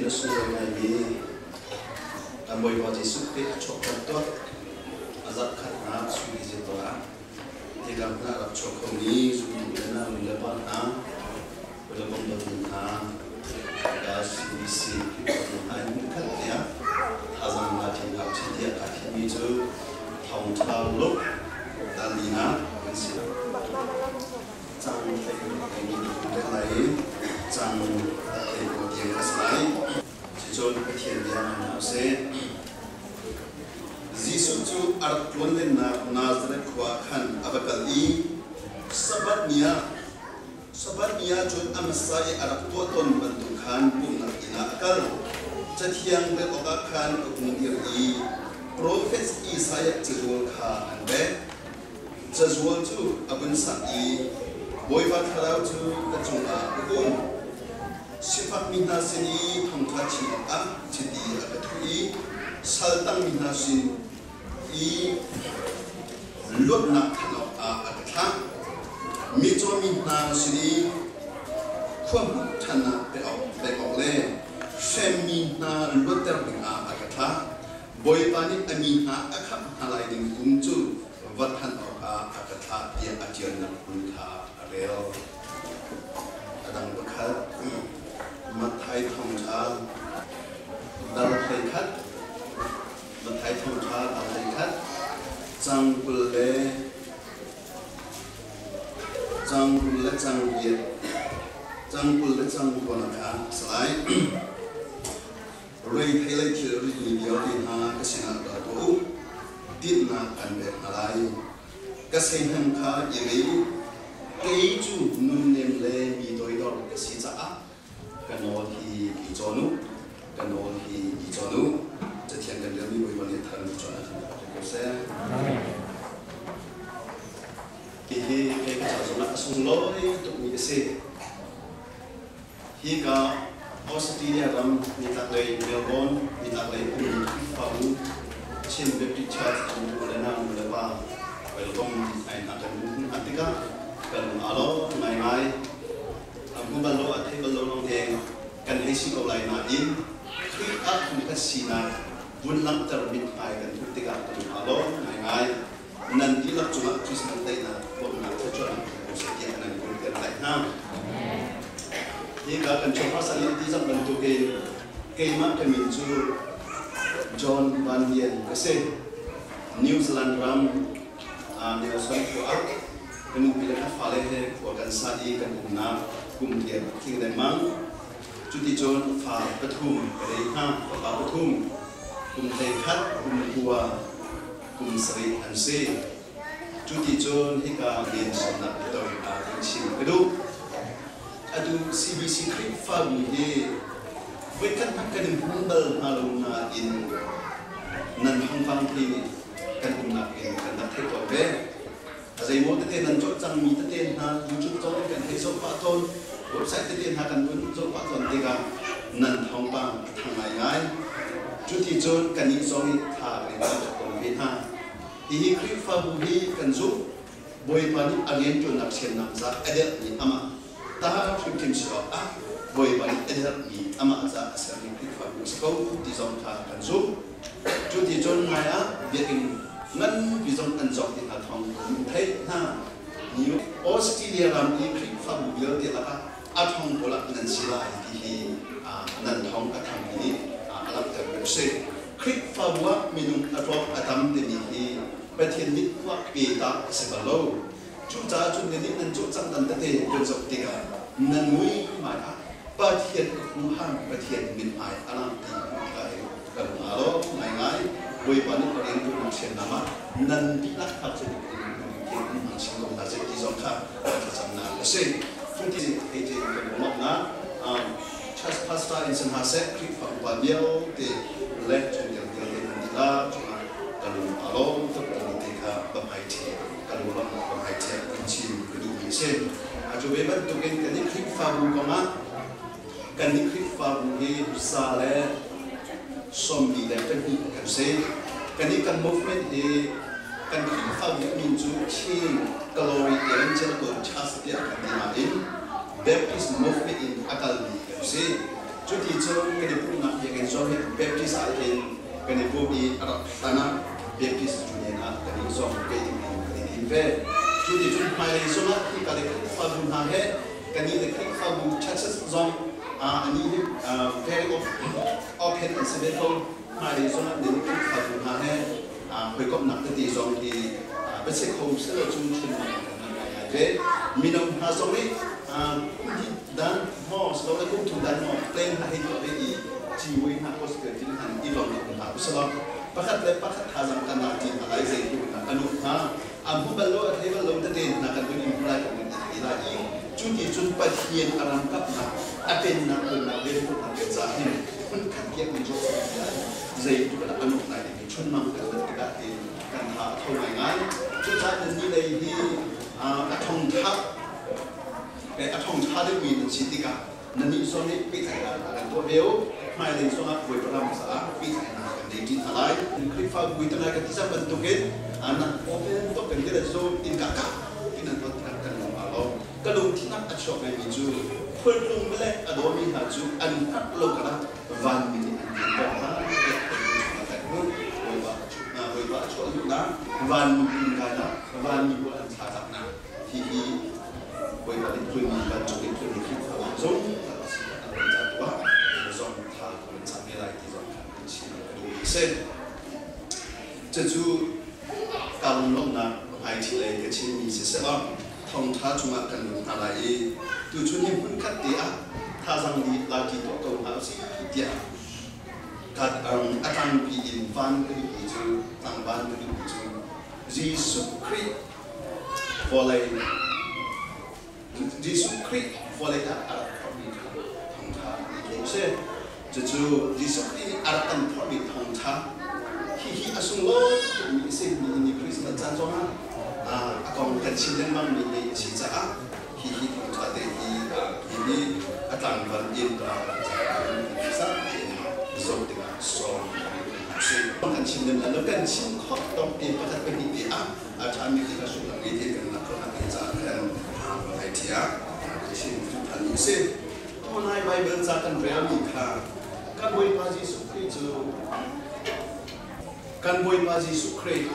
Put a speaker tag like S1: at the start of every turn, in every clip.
S1: Nihin a sunglawi ngaimi kan Bawipa Jesuh Khrih a chuahter tuah a zarhkhatnak sui zingtor ah hika hmun ah rak chuak khomi zumtu le na nu le pa hna, hawikom dawtmi hna, hika CBC Khrihfabu hna in hmunkhat tiah thazaang naa ṭhen hau chih tiah kaa thimmi cu thawngṭha luk danlinak kan si. Cang thei lai i cang thei ko tiang ka si lai. Cucun Pathian bia ngai hna usih. Jesuh cu a rak tlawnlennak Nazareth khua ah khan a va kal i Sabbath ni ah Sabbath ni ah cun a hmasa i a rak tuah tawn bantuk khan pumhnak inn ah a kal. Cathiang rel awkah khan a hung dir i profet Isaiah cazual kha an pek. Cazual cu a vun sak i Bawipa Thlarau cu ka cungah a um. Sifakmi hna sin i thawngṭha chim awkah chiti a ka thuh i saltangmi hna sin i luatnak thanh awkah a ka thlah. Mitcawmi hna sin i khua hmuh ṭhannak pek awk le hremmi hna luatter dingah a ka thlah. Bawipa nih a mi hna a khamh hna lai ding kum cu va thanh awkah a ka thlah tiah a ṭialnak hmun kha a rel. A dang pakhat, Matthai thawngṭha dal 11, Matthai thawngṭha dal 11, cang 20 le cang 20 le cang riat, cang 20 le cang 9 kha a si lai. Reithei lei thil rihmi vialte hna ka sinah ra tuah u, dinhnak kan pek hna lai. Ka seihnam kha i ngei u. Kei cu nunnem le mi toidor ka si caah ka nawl hi i cawn u, ka nawl hi i cawn u. Cathiang kan relmi Bawipa nih thar mi cawn a kan pek ko seh. Hihi kei ka ca zongah a sunglawi tukmi a si. Hika Australia ram nitlaklei Melbourne nitlaklei ummi Khrihfabu Chin Baptist Church an nu le nau nu le pa welcome ai hna kan hmuh hna tikah kan lung aa lawm ngaingai. A hmu bal lo, a thei bal lo lawngte kan hei si ko lai nain Khrih ah kan sinak vun langhter mithmai kan hmuh tikah kan lung aa lawm ngaingai. Nan dihlak cungah Christmas daihnak bawmhnak thluachuahnak ko seh tiah nan kun kan tlaih hna. Hika kan chungkhar sal in ti zong bantukin keimah ka min cu John Van Lian ka si. New Zealand ram Nelson khua ah ka nupi le ka fale he khua kan sa i kan umnak kum tiang tling lengmang. Cuticun fa pathum ka nei hna, fapa pathum, kum 11, kum 9, kum 7 an si. Cuti cun hika rian sawmnak biatawi ah kan chim ka duh. Atu CBC Khrihfabu hi voikhat hmanh kan in hmu bal hna lo nain nan thawngpang hi kan umnak in kan rak theih tawn ve. A zeimaw tete nan cawlh cangmi tete hna YouTube zong in kan theih zoh pah tawn, website tete hna kan vun zoh pah tawn tikah nan thawngpang a thang ngaingai. Cuti cun kannih zong nih tha kan in cam tawn ve hna. Hihi Khrihfabu hi kan zumh. Bawipa nih a rianṭuannak hriamnam ca a derhmi amah ta hrimhrim si awkah Bawipa nih a derhmi amah ca a sermi Khrihfabu a si ko ti zong kha kan zumh. Cu ti cun ngai ah biakinn nganpi zong an cawk ti hna thawng kan theih hna. New Australia ram i Khrihfabu vialte lakah a thong pawl ah nan si lai ti hi nan thong a thangmi nih a langhtermi a si. Khrihfabu ah minung a tlawm a tam timi hi Pathian nih tuah pe ta a si bal lo. Cucaah cun nan nih nan cawlcangh dan tete kan zoh tikah nan mui hmai ah Pathian huham Pathian mithmai a lang ti hmuh tikah hin ka lung aa lawm ngaingai. Bawipa nih ka riantuannak hriamnam ah nan dihlak hna cu in hmang chin ko hna seh ti zong kha ka thlacamnak a si. Cuti hei tiin kan lawmhnak church pastor in si hna seh, Khrihfa upa vialte le chungtel vialte nan dihlak cungah ka lung aa lawm tuk timi te kha biahmaiṭhi ka lunglawmhnak biahmaiṭhi in chim ka duhmi a si. Cu ve bantukin kan i Khrihfabu kongah kan i Khrihfabu hi sa le 42 kan si. Kan i kan movement hi kan Khrihfabu min cu Chin Glory Evangelical Church tiah kan ti nain Baptist movement in a kalmi kan si. Cuti cun kan i pumhnak biakinn zong hi Baptist ah hin kan i pum i a rak hlan ah Baptist Union ah kan i zong kei in kan i din ve. Cuti cun hmailei zongah hika le Khrihfabu hna he kannih le Khrihfabu churches zong anih hi very open an si ve ko. Hmailei zongah nan Khrihfabu hna he hawikomhnak tete zong hi biachek kho selaw cu chunmang kan hman ngaingai ve. Mino hna zong nih kum hnih dan maw silole kum thum dan maw plan hna hei tuah ve i ciwei hna gospel tin han i lawm nak hna usalaw pakhat le pakhat thazang kan lak ti hna lai zei tu hna anu hna a hmu bal lo a thei bal lo tete hna kan vun in lai kan vun thei lai i cu ti cun Pathian a ram kapnak a pennak tunnak le hmuhnak ke ca hin phun khat kiak mi cu zei tu kan anu lai ti chunmang kan lat tikah ti kan tha a tho ngaingai. Cucaah nan ni lei hi a thong tha a thong tha deuhmi nan si tikah nannih zong nih pehtlaihnak hna kan tuah ve u. Hmailei zongah Bawipa ram caah pehtlaihnak kan nei ṭi hna lai. Khrihfabu i tangai kan ti cang bantukin nan open tuk kan ti le cu inn ka kah in nan tuah tikah kan lung aa lawm. Ka lungthin ah a chuak ngaimi cu khualtlung malek a dawmi hna cu an hngalh lo karah vanmi nih an din tawn hna tiah kan lung chungah kan hmuh. Bawipa a chuah duhnak, vanmi inn kainak, vanmi pawl an thlatlaknak hihi Bawipa nih tlunmi vancung in tlunmi Khrihfabu zong a si an kan ca tu ah zong tha kan cah ve lai ti zong kha kan chim ka duh a si. Cucu ka lunglawmhnak hmaiṭhi lei ka chimmi siseh thawngṭha cungah kan lut hna lai i tuchun hi hmunkhat te ah thazang li laki tuah ko hna usih tiah a tlangpi in van ka duhmi cu tlangvan ka duhmi cu Jesuh Khrih vawlei Jesuh Khrih vawlei ah a rak phorhmi kha thawngṭha ti a si. Cucu Jesuh Khrih nih a rak kan phorhmi thawngṭha hihi a sunglawi tukmi a si. Nihin ni Christmas caan zongah a kong kan chim lengmangmi hi a si caah hihi thawngṭha te hi hi a tlangval in zoh tikah sawm si. Kan chim lem lo kan chim khawh tawk te pakhat pahnih te ah a ṭhami ti kha sullam ngei te kan lak khawh nak ding caah khan ngai ṭhia chim than mi si. Tunai Bible ca kan relmi kha kan Bawipa Jesuh Khrih cu kan Bawipa Jesuh Khrih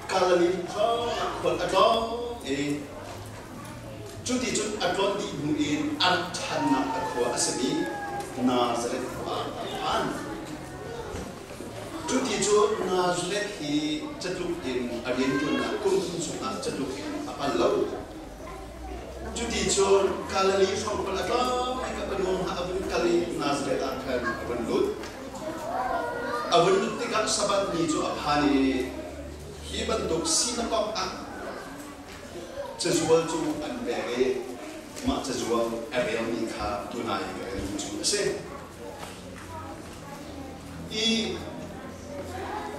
S1: Galilee hrawngah khual a tlawng i cuti cun a tlawn dih hnu in a rak ṭhannak a khua a simi Nazareth khua ah a phan. Cuti cu Nazareth hi catluk in a rianṭuannak kum thum chungah catluk in a pal lo. Cuti cun Galilee hrawng a tlawng i Kapernaum ah a vun kal i Nazareth ah khan a vun lut. A vun lut tikah Sabbath ni cu a phan i hi bantuk sinakok ah cazual cu an pek i mah cazual a relmi kha tunai ka relmi cu a si. I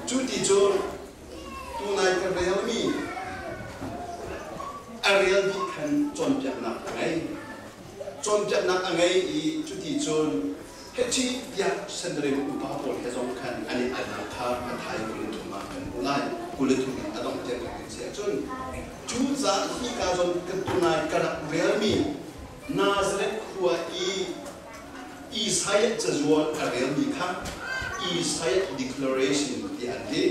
S1: cu ti cun tunai ka relmi a rel dih khan cawnpiaknak a ngei. Cawnpiaknak a ngei i cuti cun hehchi tiah Sandarim upa pawl he zong khan an i alnak kha Matthai 23 ah kan hmuh lai. 23 in a dongh tiang kan si ahcun cu ca hi ka zawn kan tunai ka rak relmi Nazareth khua i Isaiah cazual a relmi kha Isaiah Declaration ti an ti.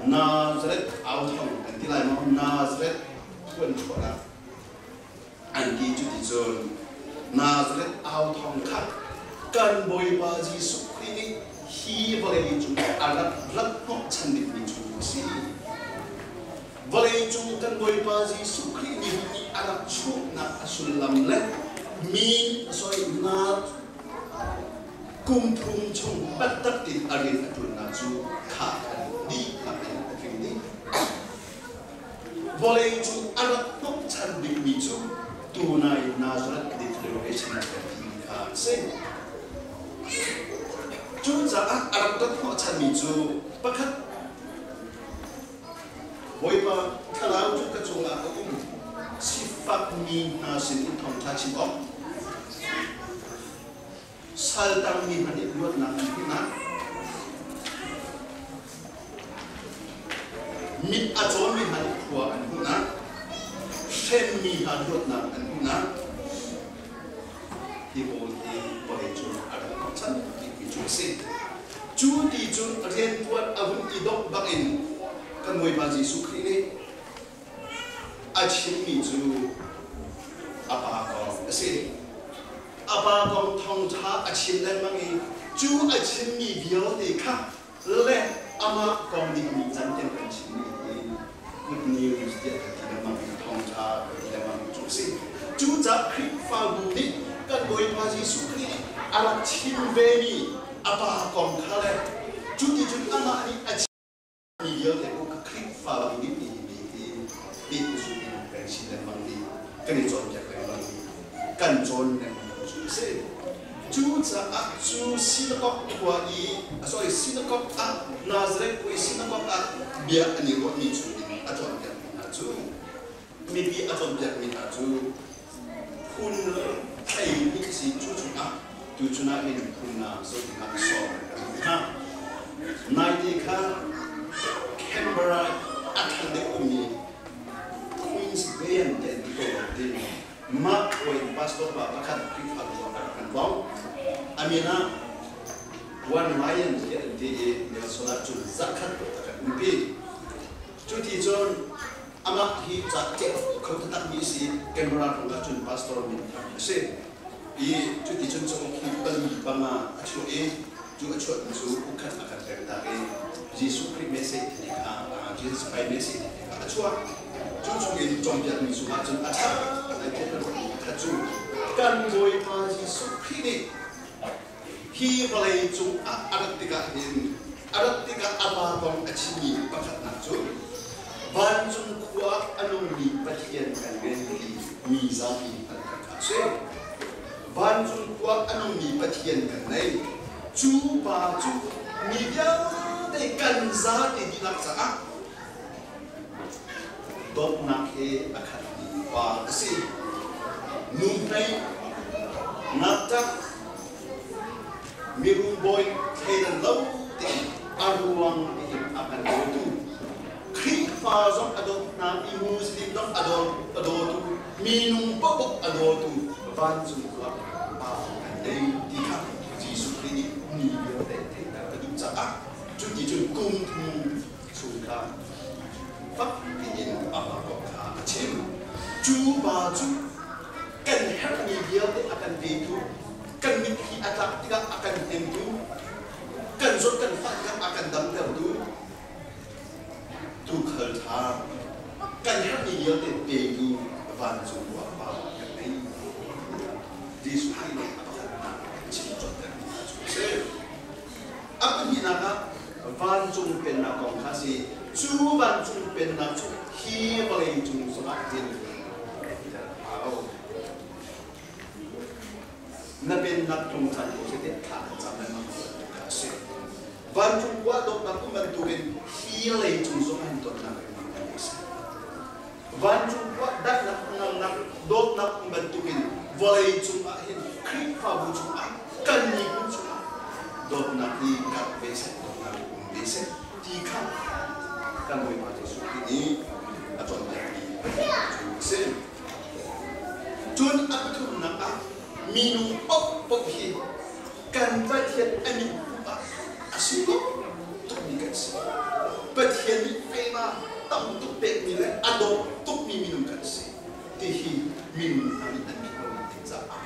S1: Nazareth authong an ti lai maw? Nazareth phuanchuahnak an ti. Cuticun Nazareth authong kha kan Bawipa Jesuh Khrih nih hi vawlei cung a rak rat hnawhchan bikmi cu a si. Vawleicung kan Bawipa Jesuh Khrih nih a rak chuahnak a sullam le mi sorry na kum thum chung taktak in a rian a ṭuannak cu kha khan dihlak in a tling dih. Vawleicung a rak hnawhchan bikmi cu tunai Nazareth Declaration kan timi kha a si. Cucaah a rak rat hnawhchanmi cu pakhat Bawipa thlarau cu ka cungah a um, sifakmi hna sinin thawngṭha chim awk, saltangmi hna nih luatnak an hmuhnak, mit a cawmi hna nih khua an hmuhnak, hremmi hna luatnak an hmuhnak, hi pawl hi. a si. Cu ti cun rianṭuan a hun i dongh bangin kan Bawipa Jesuh Khrih nih a chimmi cu a Pa kong a si. A Pa kong thawngṭha a chim lengmang i cu a chimmi vialte kha le amah kong nih mi can tiang kan chimmi hi good news tiah kan ti lengmang i thawngṭha kan ti lengmang cu a si. Cucaah Khrihfabu nih kan Bawipa Jesuh Khrih nih a rak chim vemi a Pa kong kha le cuticun amah nih a chimmi vialte kong kha Khrihfabu nih nihin ni hi pehzulh in kan chim lengmang i kan i cawnpiak lengmang i kan cawn lengmang cu a si. Cucaah cu sinakok khua i sorry sinakok ah Nazareth khua i sinakok ah bia an i ruahmi chungin a cawnpiakmi hna cu mipi a cawnpiakmi hna cu phun 12 a si. Cu chungah tuchun ah hin phun nga zoh dingah sawm kan duh hna. Naite kha Canberra a thlan deuh ummi Queens Band te an ti ko lo ti. Mah in pastor pa pakhat Khrihfabu ah a rak kan bawmh. A min ah One Lion tiah an ti i Nelson ah cun zarhkhat a kan umpi. Cu ti cun amah hi ca ṭial kho taktakmi a si. Canberra hrawng ah cun pastor min thang a si. I cuti cun cauk hi pali panga a chuah i cu a chuahmi cu ukhat a kan pek tak i Jesuh Khrih message ti kha Jesus Christ message ti kha a chuah. Cu chungin cawnpiakmi cungah cun a ṭha ai theih kha cu kan Bawipa Jesuh Khrih nih hi vawlei cung ah a rat tikah hin a rat tikah a pa kong a chimmi pakhatnak cu vancung khua a nungmi Pathian kan ngei ti mi zapi hngalhter kha a si. Vancung khua a nungmi Pathian kan ngei. Cu pa cu mi vialte kan zate dihlak caah Dawtnak he a khatmi pa a si. Nuhmei, ngakṭah, mirum bawi thleidan lo tein a ruang tein a kan dawtu, Khrihfa zong a dawt hna i Muslim zong a dawtu, minung paohpaoh a dawtu vancung khua Pa kan ngei ti kha Jesuh Khrih nih mi vialte theihter a duh caah cuticun kum thum chung kha fak piin amah kong kha a chim. Cu pa cu kan herhmi vialte a kan petu, kan mitthli a tlak tikah a kan hnemtu, kan zawt kan fah tikah a kan damtertu, tuukhal ṭha, kan herhmi vialte petu vancung Pa kan ngei. Jesuh Khrih nih a pakhatnak a chim cawntermi hna cu a si. A pahnihnak ah vancung pennak kong kha a si. Cu vancung pennak cu hi vawlei cung zongah hin hau. Na pennak tlung cang ko seh tiah thla kan cam lengmang kha a si. Vancung khua dawtnak um bantukin hi lei cung zongah hin dawtnak lengmang kan a si. Vancung khua daihnak ngamnak dawtnak um bantukin vawlei cungah hin Khrihfabu cungah kan miphun cungah dawtnak hi karh ve seh, dawtnak hi um ve seh ti kha kan Bawipa Jesuh Khrih nih a cawnpiakmi cu a si. Cun a pathumnak ah minung paohpaoh hi kan Pathian a min ah a sunglawi tukmi kan si. Pathian nih fema tam tuk pekmi le a dawt tukmi minung kan si ti hi minung hna nih an philh lonak ding caah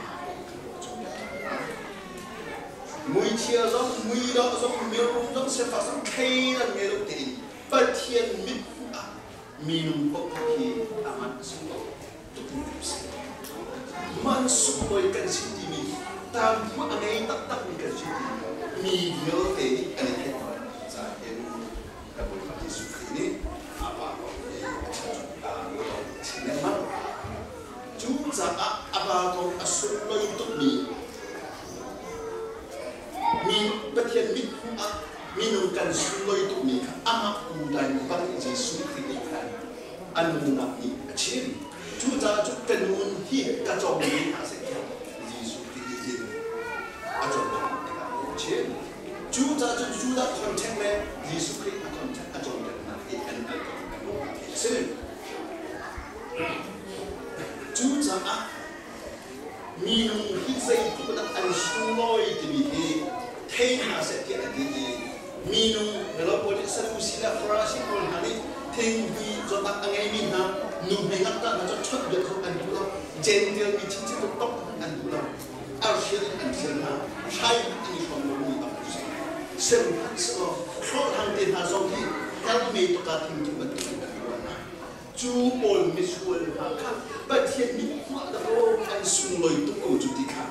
S1: Muithia zong, muidawh zong, mirum zong, sifak zong thleidan ngei lo tein Pathian mithmuh ah minung paohpaoh hi a man sunglawi tukmi kan si. Man sunglawi kan si timi tangphu a ngei taktakmi kan si timi mi vialte nih an i theih caah hin kan Bawipa Jesuh Khrih nih a Pa kong hi a chim a chim lengmang. Cucaah a Pa kong a sunglawi tukmi mi Pathian mithmuh ah minung kan sunglawi tukmi kha amah pu dai bang Jesuh Khrih nih khan a nunnak nih a chim. Cucaah cu ka nun hi ka cawng mi hna seh tiah Jesuh Khrih nih hin a cawnpiak tikah a chim. Cucaah cun Judah contact le Jesuh Khrih a contact a cawnpiaknak hi an al ko hi a si. Cucaah minung hi zeitluk dah an sunglawi timi hi Thei hna seh tiah a ti i minung mino pawl nih Sadusi le Farasi pawl hna nih thinghmui zawtnak a ngeimi hna nuhmei ngakṭah hna cu chawnhbiak kho an duh lo. Jentail mi chinchin tuk tok an duh lo. Arhrial in an hrial hna. Hrai hmanh an i hrawm lomi bak an si. Sihmanhsehlaw hlawhhlang te hna zong hi hell mei tawka thingtum bantuk in an ruah hna. Cu pawl misual hna kha Pathian mithmuh dakaw an sunglawi tuk ko cu ti kha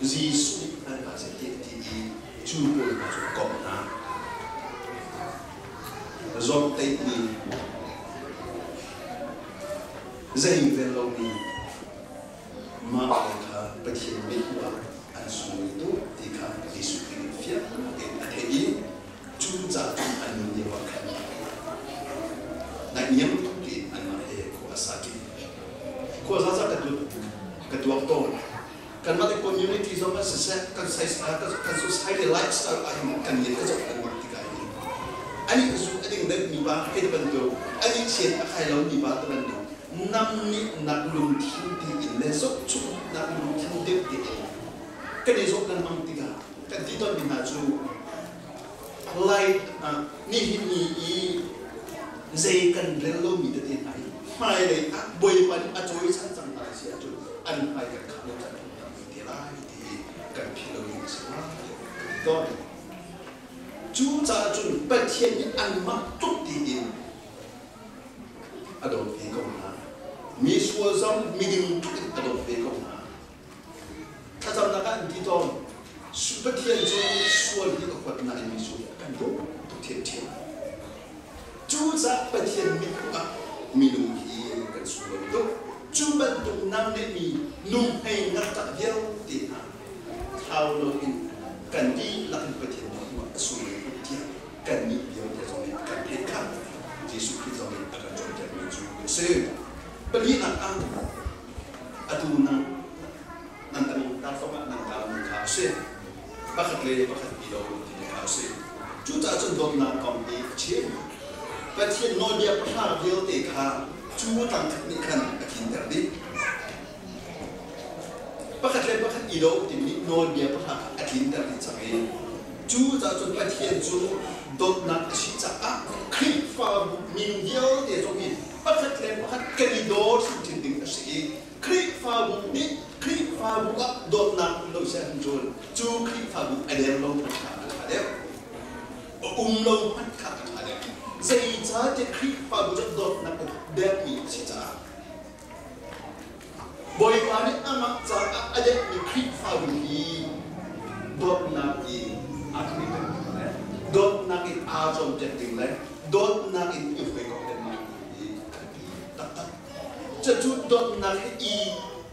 S1: Jesuh nih hngal hna seh tiah a ti i cu pawl hna cu a komh hna. Zawmhtaihmi, zei rel lomi mah pawl kha Pathian mithmuh ah an sunglawi tuk ti kha Jesuh Khrih nih fiang tein a theih i cu ca cun an nun lio ah khan naihniam tein anmah he khua a sa ṭi. Khua zaza ka tuak tawn. Kanmah le community zong ah siseh, kan kan society lifestyle ah hin kan nih ka zoh lengmang tikah hin ani zu a ding deuhmi pa hei ti bantuk, ani chiat a khai lomi pa ti bantuk, nam nih nak lungthin tiin le zohchuk nak lungthin deuh tein kan i zoh lengmang tikah kan ti tawnmi hna cu lai nihin ni i zei kan rel lomi tete hna hi hmailei ah Bawipa nih a cawisan cang hna si ahcun an hmai kan khah lo caan tampi te lai ti kan philh lo ding a si lai kan ti tawn. Cucaah cun Pathian nih anmah tluk tiin a dawt ve ko hna. Mi sual zong miding tluk in a dawt ve ko hna. Thlacamnak ah an ti tawn. Pathian cu sual hi a huat nain mi sual hi a kan dawt tuk ṭhiamṭhiam. Cucaah Pathian mithmuh ah minung hi kan sunglawi tuk. Cu bantuk namnehmi nuhmei ngakṭah vialte hna thlau loin kan dihlak in Pathian mithmuh ah a sunglawi tuk tiah kannih vialte zong nih kan theih kha Jesuh Khrih zong nih a kan cawnpiakmi cu a si. Palinak ah atu nan nan kan tar zongah nan karmi kha a si. Pakhat le pakhat i lo timi kha a si. Cucaah cun dawtnak kong hi a chim. Pathian nawlbia pahra vialte kha cu tlangkhat nih khan a tlinter dih. Pakhat le pakhat i lo timi nih nawlbia pahra kha a tlinter dih cang i cucaah cun Pathian cu dawtnak a si caah Khrihfabu minung vialte zong hi pakhat le pakhat kan i daw hrimhrim ding a si i Khrihfabu nih Khrihfabu ah dawtnak um lo seh cun cu Khrihfabu a der lo hmanh kha a ṭha deuh. A um lo hmanh kha a ṭha deuh. Zeicahtiah Khrihfabu cu dawtnak a dermi a si caah Bawipa nih amah caah a dermi Khrihfabu hi dawtnak in aa ṭhumh ding le dawtnak in aa cawnpiak ding le dawtnak in i hawikomh lengmang hi a biapi taktak. Cucu dawtnak he i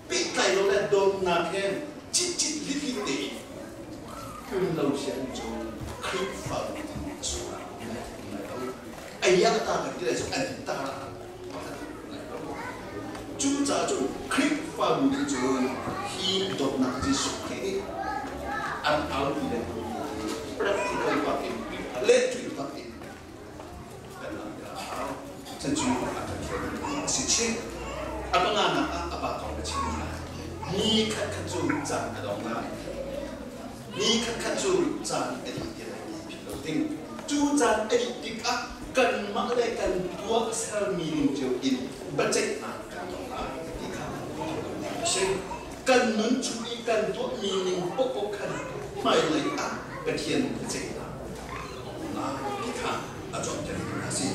S1: pehtlai lo le dawtnak he citcit litlit tein um lo sian cu Khrihfabu ding a sungah um lai lo. Ayah ta kan ti lai cu an ta pakhat lai lo. Cucaah cun Khrihfabu nih cun hi dawtnak Jesuh Khrih nih an aupi le practical bak in lehṭuih bak in kan langhter a hau. Cucu a kan fialmi a si chin. A panganak ah a pa kong ka chim lai. Ni khatkhat cu caan a dong lai. Ni khatkhat cu caan a dih ti lai ti philh lo ding. Cu caan a dih tikah kanmah le kan tuah sermi ning cio in biaceihnak kan tong lai ti kha philh lo ding a si. Kan nun chung i kan tuahmi ning paohpaoh khan hmailei ah Pathian biaceihnak lai ti kha a cawnpiaktu a si.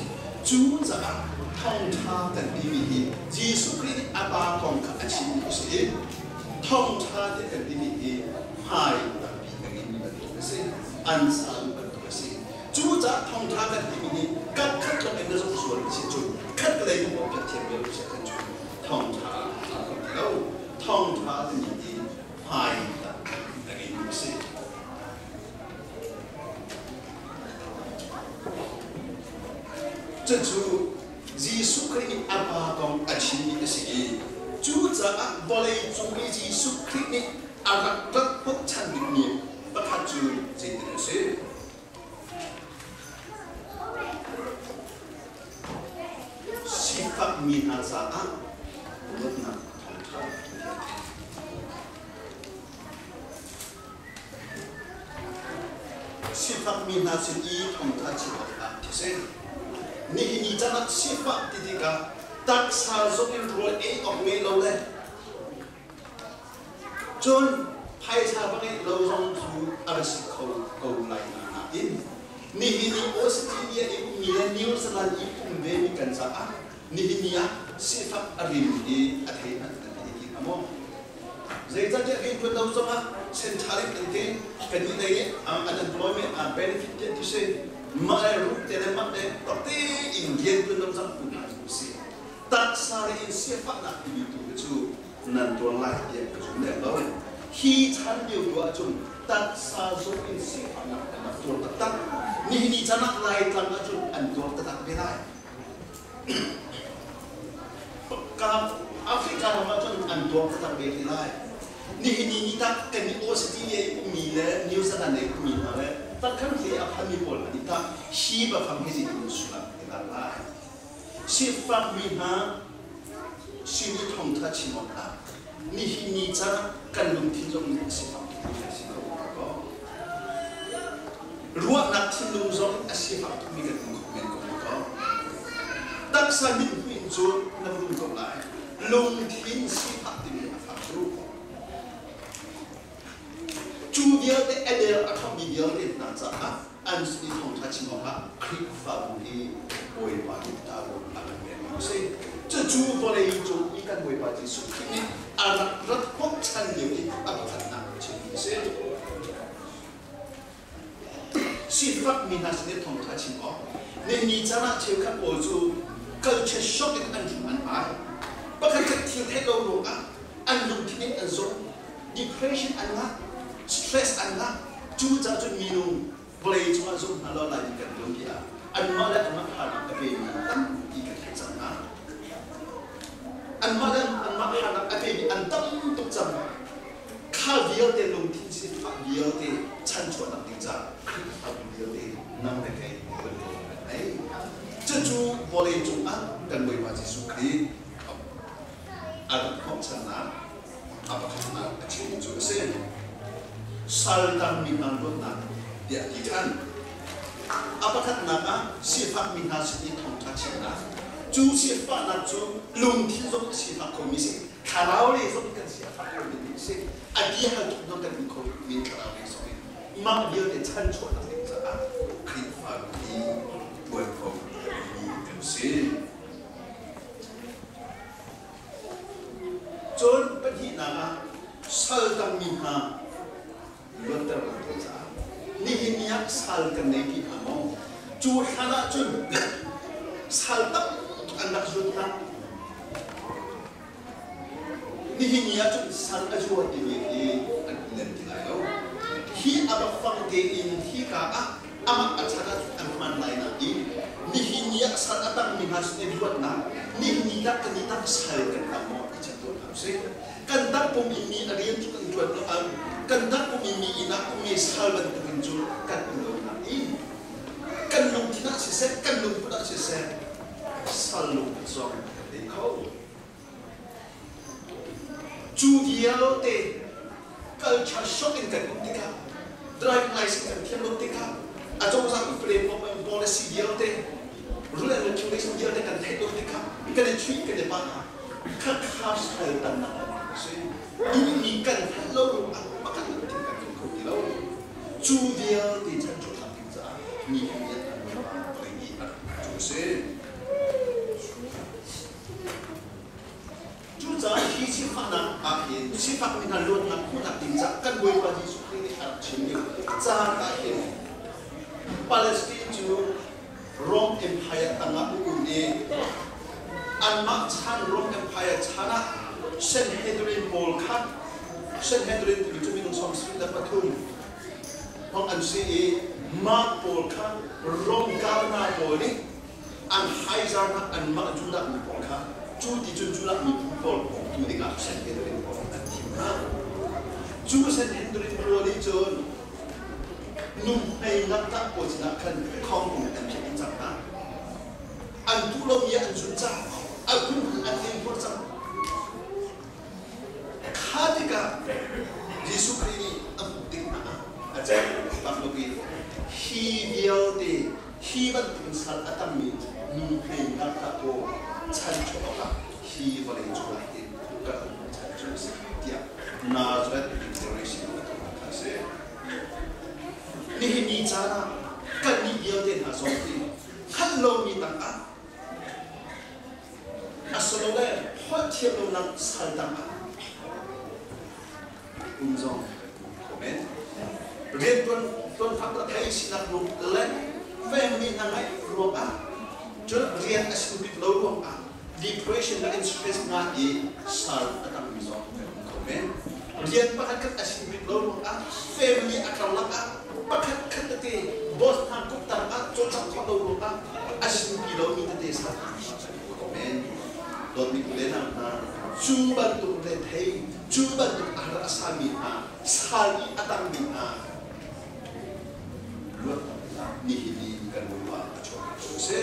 S1: Cucaah thawngṭha kan timi hi Jesuh Khrih nih a Pa kong kha a chimmi a si i thawngṭha ti kan timi hi hmai tampi a ngeimi bantuk a si, an sa bantuk a si. Cucaah thawngṭha kan timi hi kap khat lawng in na zumh sual a si cun khat lei na bawmh thiam ve lo si ahcun thawngṭha aa kho ti lo. Thawngṭha timi hi hmai tampi a ngeimi a si. Cucu Jesuh Khrih nih a Pa kong a chimmi a si i cucaah vawleicung i Jesuh Khrih nih a rak rat hnawhchan bikmi pakhat cu zeitin a si? Sifakmi hna caah luatnak thawngṭha. Sifakmi hna sin i thawngṭha chim awkah ti si. Nihin ni caan ah sifah ti tikah taksa zong in rawl ei awk ngei lo le cun phaisa va ngeih lo zong cu a va si kho ko lai nain nihin ni Australia i ummi le New Zealand i um vemi kan caah nihin ni ah sifak a rim hi a thei hmanh kan thei ti hnga maw? Zeicahtiah kei tuan lo zongah central in kan ti kan nih lei nih unemployment benefit tiah ti si mah le rup te le mah le tok tein rian tuan lo zong tu hna cu si taksa le in sifahnak timi tu cu nan tuar lai tiah ka zum lem lo. Hi chan lio tu ahcun taksa zong in sifahnak an rak tuar taktak. Nihin ni chan ah Laitlang ahcun an tuar taktak ve lai. Ka Africa ram ahcun an tuar taktak ve te lai. Nihin ni ni tak kan i Australia i ummi le New Zealand i ummi hna le takhan hle a phanmi pawl hna nih tah hi bafang hi zeitin sullam an lak lai? Sifakmi hna sin i thawngṭha chim awkah nihin ni caan kan lungthin zong nih a sifak tukmi a si kho ko. Ruahnak thinlung zong a sifak tukmi kan um kho men ko ko. Taksa mithmuh in cun na rum ko lai. Lungthin sifak timi a fak cu. Cu vialte a der a thawkmi vialte hna caah an sin i thawngṭha chim awkah Khrihfabu hi Bawipa nih tavuan a kan pekmi a si. Cucu vawlei cung i kan Bawipa Jesuh Khrih nih a rak rat hnawhchan lio i a pakhatnak a chimmi a si. Sifakmi hna sin i thawngṭha chim awk ni caan ah cheukhat pawl cu culture shock in an rum an ai. Pakhatkhat thil theih lo ruangah an lungthin in an zawt, depression an ngah, stress an ngah. Cucaah cun minung vawlei cungah zum hna lo lai ti kan tuan tiah anmah le anmah harnak a pemi tampi kan theih cang hna. Anmah le anmah harnak a pemi an tam tuk cang. Kha vialte lungthin sifah vialte chanchuahnak ding caah Khrihfabu vialte nang le kei kan tuan kan nei. Cucu vawlei cungah kan Bawipa Jesuh Khrih a rak hnawhchannak a pakhatnak a chimmi cu a si. Saltangmi hna luatnak tiah a ti ṭhan. A pakhatnak ah sifakmi hna sin i thawngṭha chimnak. Cu sifahnak cu lungthin zong a sifak khomi si, thlarau lei zong kan si a fak khomi a si. A bia hal tuk zong kan um khomi thlarau lei zong in mah vialte chanchuahnak ding caah Khrihfabu hi ṭuanvo a kan si. Cun pahnihnak ah sal tangmi hna luatternak ding caah nihin ni ah sal kan nei ti hna maw? Cu hlan ah cun sal tam tuk an rak zuat hna. Nihin ni ah cun sal a zuar timi hi an um lem ti lai lo. Hi a bak fang tein hika ah amah a chan ah an hman lai nain nihin ni ah sal a tangmi hna sin i luatnak nihin ni tak kan i tak sal kan tang maw ti chan tuah hna usih. Kan tak pum in mi a rian cu kan ṭuan lo ang kan tak pum in mi inn ah ummi sal bantukin cu kan um lo nain kan lungthin ah siseh kan lungput ah siseh sal lungput zong kan nei kho. Cu vialte culture shock in kan um tikah driving license kan thiam lo tikah acozah upade policy vialte rule and regulation vialte kan theih lo tikah kan i chuih kan i pah kha kha sal tannak a si. Duhmi kan hngalh lo ruangah pakhat lo thil kan tuah kho ti lo. Cu vialte chan cu thlak ding caah mi hi an vawlei nih a rak cu a si. Cucaah hi sifahnak ah hin sifakmi hna luatnak hmuhnak ding caah kan Bawipa Jesuh Khrih nih a rak chimmi caan ah hin Palestine cu Rome Empire tangah a um i anmah chan Rome Empire chan ah Sanhedrin pawl kha Sanhedrin timi cu minung 73 hmang an si i mah pawl kha Rome governor pawl nih an haizarnak anmah Judah mi pawl kha cu ti cun Judah miphun pawl uktu dingah Sanhedrin pawl an thim hna. Cu Sanhedrin pawl nih cun nuhmei ngakṭah pawl sinah khan thawngpung an phiah cang hna. An duh lomi an zun cang, a phunphun an inhur cang. Kha tikah Jesuh Khrih nih a hmuh tik hna ah a ceih bak lo i Hi bantukin sal a tammi nu hmei ngakṭah pawl chanchuah awkah hi vawlei cungah hin ka um chan cu a si tiah Nazareth Declaration a tuah kha a si. Nihin ni caan ah kannih vialte hna zong hi hngalh lomi tangah asilole holh thiam lonak sal tangah um zong kho men. Riantuan tuanfak le thei sinak ruang le family hna ngaih ruangah cun rian a si bik lo ruangah depression le stress nga i sal a tangmi zong kan um kho men. Rian pakhat khat a si bik lo ruangah family a karlak ah pakhat khat tete boss hna kut tang ah cawlcangh khawh lo ruangah a si lomi tete sal kho men. Dawtmi u le nau hna, cu bantuk rethei, cu bantuk a har a sami hna, sal i a tangmi hna luat nihin i kan Bawipa a chuak cu a si.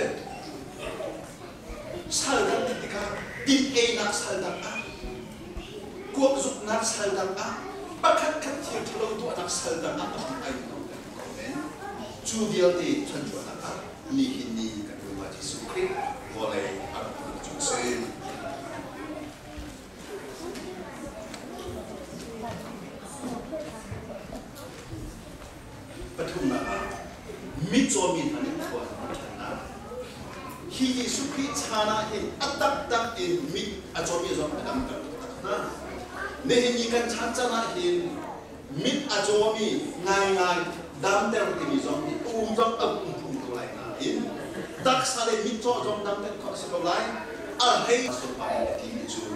S1: Sal dang ti tikah din einak sal dang ah, kuak zuknak sal dang ah, pakhat khat thil ṭhalo tuahnak sal dang ah a hung ai ko men. Cu vialte chanchuahnak ah nihin ni kan Bawipa Jesuh Khrih vawlei a rak um cu a si. Pathumnak ah mitcaw mi hna nih khua an ṭhannak. Hi Jesuh Khrih chan ah hin a taktak in mit a cawmi zong a damter taktak hna. Nihin ni kan chan caan ah hin mit a cawmi ngaingai damter timi zong hi um zong a um phung ko lai nain taksa le mitcaw zong damter khawh a si ko lai. A hlei sulpa in a timi cu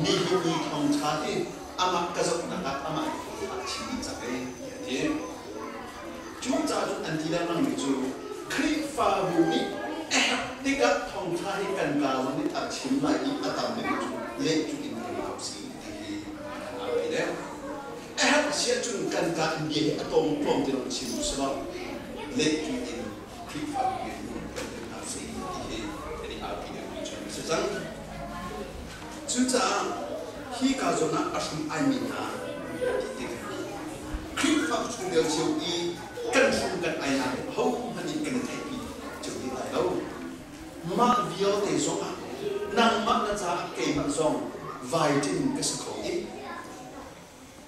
S1: nihin ni thawngṭha hi amah ka zohnak ah amah hi a chim dih cang e tiah a ti. Cu caah cun an ti lengmangmi cu Khrihfabu nih a herh tikah thawngṭha hi kan kaa zong nih a chim lai i a tam deuh cu leh cu in kan hau si ti hi an aupi deuh. A herh si ahcun kan kaa in bia hi a tlawm tlawm ti lo chim u sih law leh cu in Khrihfabu nih kan hau si ti hi kan i aupi deuhmi cu a si cang. Cucaah hika zawn ah a hrum aimi hna ti tikah Khrihfa chungtel cio i kan hrum kan ainak hi ahohmanh nih kan i theihpi cio ti lai lo. Mah vialte zongah nangmah na caah keimah zong vaiṭin ka si kho i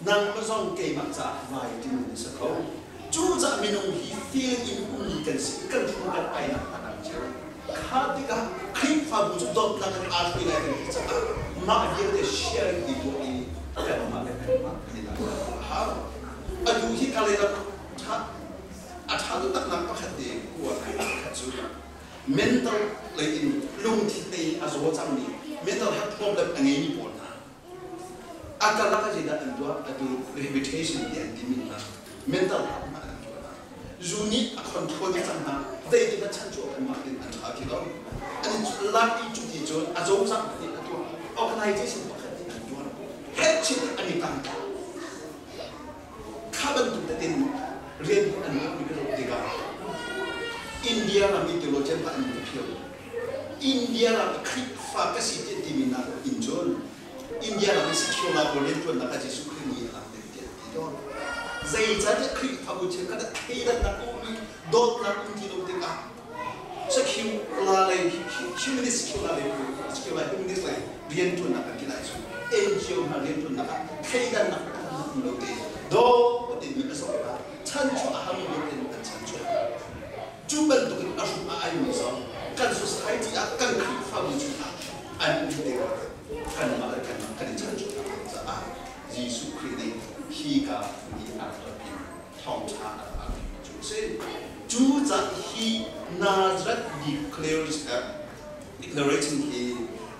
S1: nangmah zong keimah caah vaiṭin na si kho. Cucaah minung hi feeling in ummi kan si i kan hrum kan ainak a dang cio. Kha tikah Khrihfabu cu dawtnak in aa hruai lai kan ti caah mah vialte sharing i tuah i kanmah le kanmah kan i dang a hau. Atu hi ka lei ram ṭha a ṭha taktaknak pakhat te kuat pakhat cu mental lei in lungthin lei in a zaw cangmi mental health problem a ngeimi pawl hna a karlak ah zeidah an tuah atu rehabilitation ti an timi hna mental health hna an tuah hna zu nih a control dih cang hna zeitik a chan cu anmah in an ṭha ti lo an lak i cu ti cun a cozah nih a tuah organization pakhat nih an tuah head chin an i tang kha bantuk tein rian an tuah mi ka tikah India ram i theologian pa an phil India ram i Khrihfa ka si ti timi nak in cun India ram i secular pawl rianṭuannak ah Jesuh Khrih nih a lak deuh tiah an ti tawn. Zeicahtiah Khrihfabu cheukhat ah thleidannak a um i dawtnak um ti lo tikah secular lei humanist secular lei secular humanist lei rianṭuannak kan ti lai cu NGO hna rianṭuannak ah thleidannak um lo te daw timi a sawh ah chanchuah a harmi in an chanchuah. Cu bantukin a hrum a aimi zong kan society ah kan Khrihfabu chungah an um tikah kanmah le kanmah kan i chanchuahnak ding caah Jesuh Khrih nih hi ka i a rak ratpi thawngṭha a rak aupi cu a si. Cu caah hi Nazareth declaration hi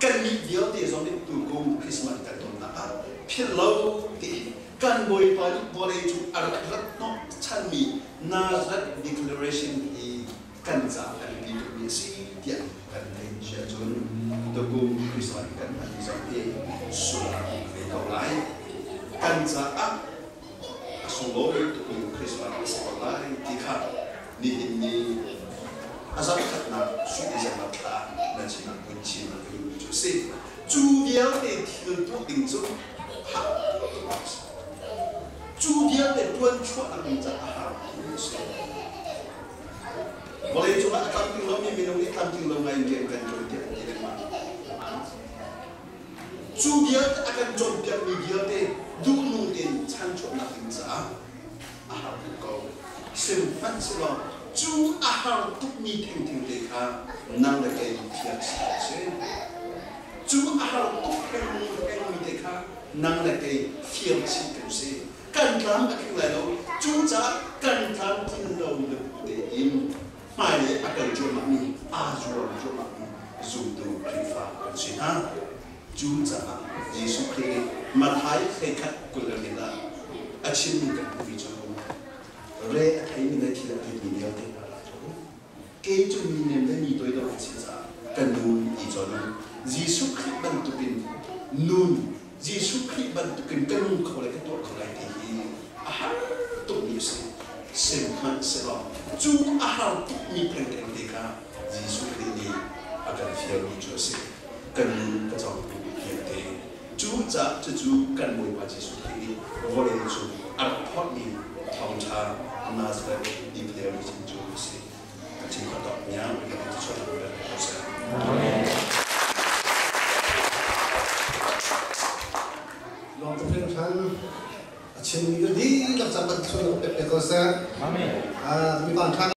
S1: kannih vialte zong nih tukum Christmas kan tonnak ah philh lo tiin kan Bawipa nih vawlei cung a rak rat hnawh chanmi Nazareth Declaration hi kan caah a biapi tukmi a si tiah kan theih si ahcun tukum Christmas kan hman zong hi sullam ve ko lai. Kan caah a sunglawi tukmi Christmas a si ko lai ti kha nihin ni a zarhkhatnak Sui December thla nan sinah vun chim ka duhmi cu a si. Cu vialte thil tuah ding cu har tuk a si. Cu vialte ṭuan chuahnak ding caah a har tuk a si. Vawlei cungah Sihmanhsehlaw cu a har tukmi thengtheng te kha nang le kei fiak si ko sih. Cu a har tuk thengmi te kha nang le kei fiang chih ko sih. Kan tlam a tling lai lo. Cucaah kan tlamtlin lo le bu tein hmailei a kal cuahmahmi, aa zuam cuahmahmi zumtu Khrihfa kan si hna. Cucaah Jesuh Khrih nih Matthai 21 ah a chimmi kan hmuhmi cu re a theimi le thil a tlitmi vialte hna ra tuah u. Kei cu mi nem le mi toidor ka si caah ka nun i cawn u. Jesuh Khrih bantukin nun, Jesuh Khrih bantukin ka nung kho lai, ka tuah kho lai ti hi a har tukmi a si. Sihmanhsehlaw cu a har tukmi thengtheng te kha Jesuh Khrih nih a kan fialmi cu a si. Kan nun ka cawngtu vialte. Cucaah cucu kan Bawipa Jesuh Khrih nih vawlei cung a rak phorhmi thawngṭha Nazareth Bethlehem cu a si. Ka chim kho tok niang ka ti chuah ko seh.
S2: Amen. Lawng tu hringhran a chimmi ka dihlak cang kan chuan pek ko seh.
S3: Amen.
S2: Mi van ṭha.